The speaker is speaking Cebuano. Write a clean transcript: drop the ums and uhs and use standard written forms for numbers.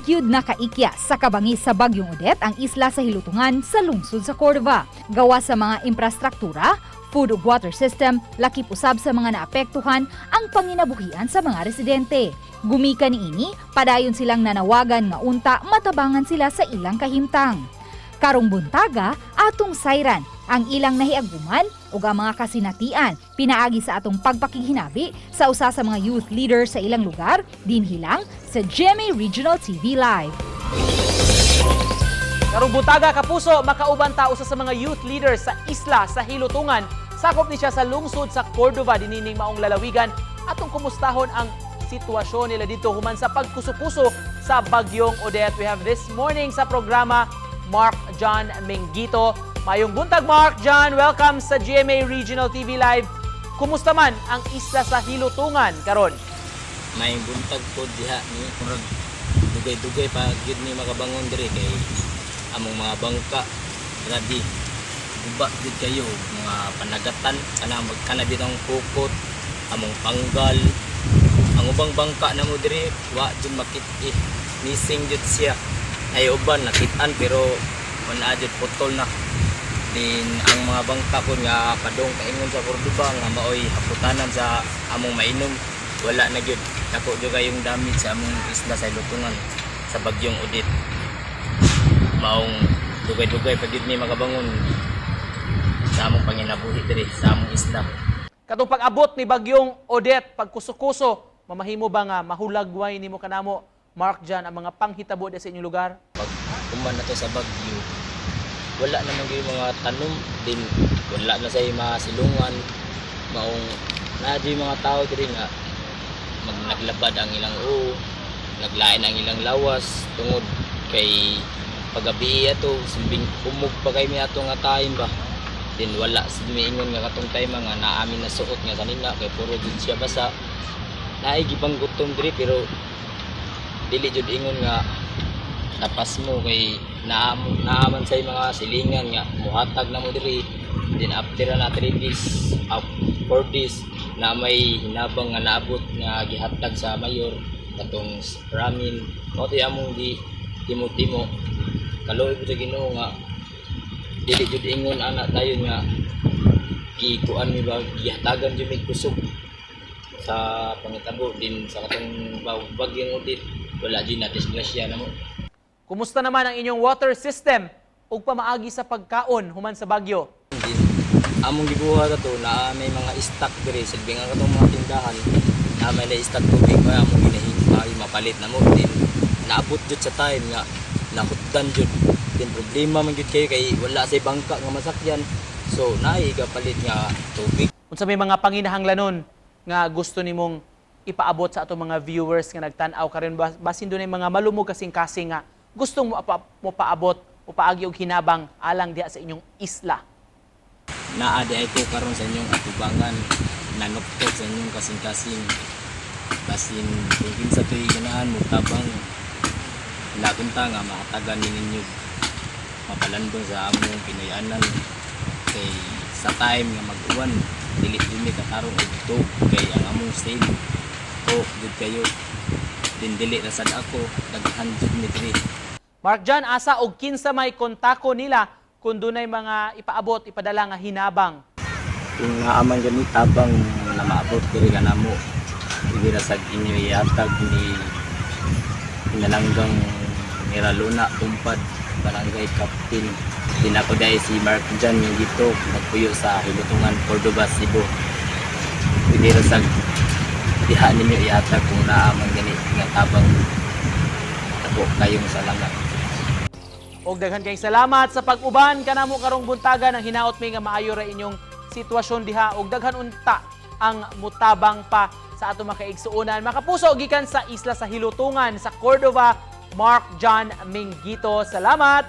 Gyud nakaikya sa kabangis sa Bagyong Odette ang isla sa Hilutungan sa lungsod sa Cordova. Gawa sa mga imprastruktura, food ug water system, lakip usab sa mga naapektuhan ang panginabuhian sa mga residente. Gumikan niini, padayon silang nanawagan nga unta matabangan sila sa ilang kahimtang. Karong buntaga, atong sayran ang ilang nahiaguman ug ang mga kasinatian pinaagi sa atong pagpakighinabi sa usa sa mga youth leader sa ilang lugar, dinhi lang sa GMA Regional TV Live. Karong buntaga, kapuso, makauban ta usa sa mga youth leaders sa isla sa Hilutungan. Sakop ni siya sa lungsod sa Cordova dinining maong lalawigan. Atong kumustahon ang sitwasyon nila dito human sa pagkuso-kuso sa Bagyong Odette. We have this morning sa programa Mark John Mengito. Maayong buntag, Mark John. Welcome sa GMA Regional TV Live. Kumusta man ang isla sa Hilutungan karon? Maayong buntag po diha ni. Murag dugay-dugay pa gyud ni makabangon diri kay among mga bangka ready guba gyud kayo, mga panagatan kana magkana bitang pukot among panggal. Ang ubang bangka namo diri wa jud makit-i, missing jud siya. Ay, uban nakit-an pero wala jud, putol na din ang mga bangka ko nga padong kaingon sa Cordova nga maoy haputanan sa among mainom, wala na gyud. Dako jud kayong damage sa among isla sa Hilutungan sa Bagyong Odette. Maong dugay-dugay pa gyud mi makabangon sa among panginabuhi diri sa among isla. Katong pag-abot ni Bagyong Odette, pagkuso-kuso, mamahimo ba nga mahulagway nimo kanamo, Mark John, ang mga panghitabo diha sa inyong lugar? Pag human na to sa bagyo, wala naman gyud mga tanom din, wala na say mga silungan. Maong naa jud mga tao diri nga naglabad ang ilang uo, naglain ang ilang lawas tungod kay pagabi ato, silbing umog pa kay mi ato nga time ba. Din wala sa miingon nga katong time nga naamin na suot nga sanina kay puro jud siya basa. Naay gibang gutom diri pero dili jud ingon nga tapas mo kay naaman sa mga silingan nga muhatag na mo diri. Din after na 3 days, 4 days na may hinabang nga naabot nga gihatag sa mayor katong ramen. Mao to among gi timo-timo. Kaluoy po sa Ginoo nga dili jud ingon ana dayon nga gikuan mi ba, gihatagan jud mi kusog sa pangitabo. Din sa katong Bagyong Odette, wala jud na disgrasya namo. Kumusta naman ang inyong water system ug pamaagi sa pagkaon human sa bagyo? Din among gibuhat ato na may mga stock diri, silbi nga katong mga tindahan na may na stock tubig kaya among ginahin ay mapalit na mo. Din naabot jud sa time nga nahutdan jud. Din problema man gyud kayo kay wala say bangka nga masakyan, so naay kapalit nga tubig. Unsa may mga panginahanglanon nga gusto nimong ipaabot sa atong mga viewers nga nagtan-aw karon, basin dunay mga malumog kasing-kasing nga gustong mo paabot o paagi og hinabang alang diha sa inyong isla? Naa di ay ko karon sa inyong atubangan, nanuktok sa inyong kasing-kasing. Basin kung kinsa to'y ganahan mo tabang, latunta nga mahatagan ni ninyo mapalandong sa among Pinoyanan kay sa time nga mag-uwan, dili jud mi katarong og tug kay ang among sail ko jud kayo. Din dili ra sad ako, daghan jud mi diri. Mark John, asa og kinsa may kontako nila kung dunay mga ipaabot, ipadala nga hinabang? Kung naaman gani tabang na maabot diri kanamo, pwede ra sad inyo ihatag ni Pinalanggang Miraluna Tumpad, Barangay Captain. Din ako dahil si Mark John yung dito nagpuyo sa Hilutungan, Cordova, Cebu. Pwede ra sad diha ninyo ihatag kung naaman gani nga tabang. Ako kayong salamat. Og daghan kayong salamat sa pag-uban kanamo karong buntaga. Nang hinaot mi nga maayo ra inyong sitwasyon diha og daghan unta ang mutabang pa sa atong makaigsuonan. Makapuso, gikan sa isla sa Hilutungan sa Cordova, Mark John Mengito. Salamat.